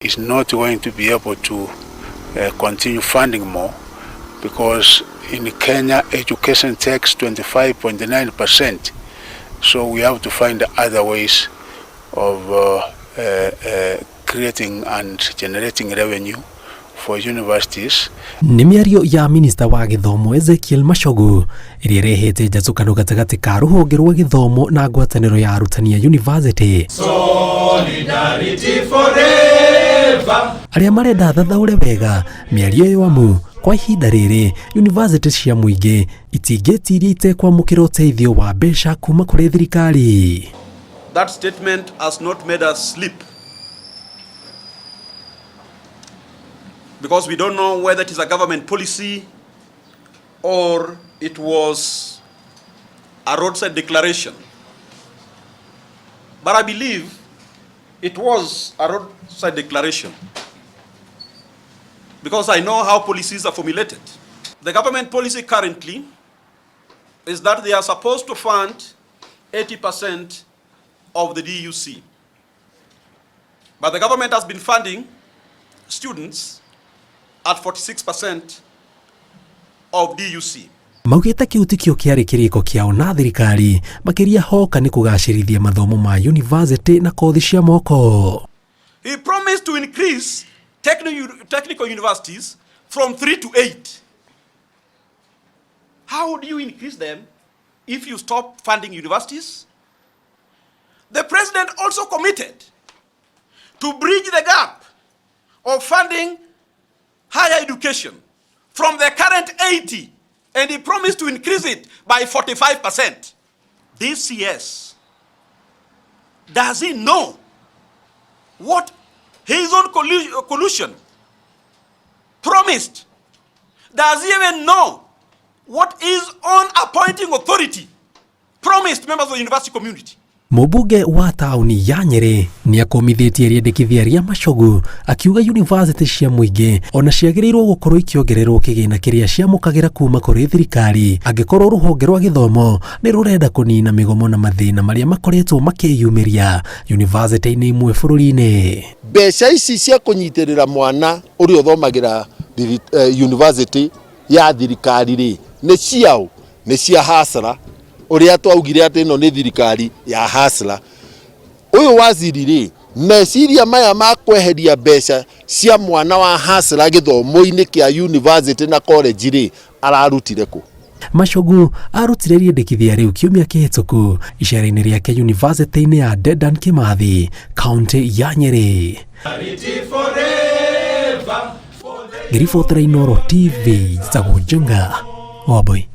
Is not going to be able to continue funding more because in Kenya education takes 25.9%. So we have to find other ways of creating and generating revenue for universities. Nĩ mĩario ya minista wa gĩthomo Ezekiel Machogu ĩrĩa ĩrehete njatũkano gatagatĩ ka rũhonge rwa gĩthomo na ngwatanĩro ya arutani a university Solidarity forever. Arĩa marenda thathaũre wega mĩario ĩyo, amu kwa ihinda rĩrĩ university cia mũingĩ itingĩtiria itekwamũkĩra ũteithio wa mbeca kuma kũrĩ thirikari. That statement has not made us sleep, because we don't know whether it is a government policy or it was a roadside declaration. But I believe it was a roadside declaration because I know how policies are formulated. The government policy currently is that they are supposed to fund 80% of the DUC. But the government has been funding students at 46% of DUC. Maugĩte kĩu tikĩo kĩarĩ kĩrĩko kĩao na thirikari, makĩria hoka nĩ kũgacĩrithia mathomo ma university na kothi cia moko. He promised to increase technical universities from 3 to 8. How do you increase them if you stop funding universities? The president also committed to bridge the gap of funding higher education from the current 80, and he promised to increase it by 45%. This CS, does he know what his own collusion promised? Does he even know what his own appointing authority promised members of the university community? Mũmbunge wa taũni ya Nyĩrĩ nĩ akũmithĩtie rĩendekithia rĩa Machogu, akiuga yunivasĩtĩ cia mũingĩ ona ciagĩrĩirwo gũkorwo ikĩongererwo kĩgĩna kĩrĩa ciamũkagĩra kuma kũrĩ thirikari angĩkorwo rũhonge rwa gĩthomo nĩ rũrenda kũnina mĩgomo na mathĩna marĩa makoretwo makĩyumĩria yunivasĩtĩ-inĩ imwe bũrũri-inĩ. Mbeca ici cia kũnyitĩrĩra mwana ũrĩa ũthomagĩra university ya thirikari rĩ, nĩ ciao? Nĩ cia hustler. Ũrĩa twaugire atĩ ĩno nĩ thirikari ya hustler. Ũyũ waziri rĩ, meciria maya ma kweheria mbeca cia mwana wa hustler gĩthomo-inĩ kĩa university na college rĩ, ararutire kũ? Machogu arutire rĩendekithia rĩu kiumia kĩhĩtũku icera-inĩ rĩake yunivasĩtĩ-inĩ ya Dedan Kimathi, kaunti ya Nyĩrĩ. Ngĩribotera Inooro TV, njĩtagwo Njenga Wambui.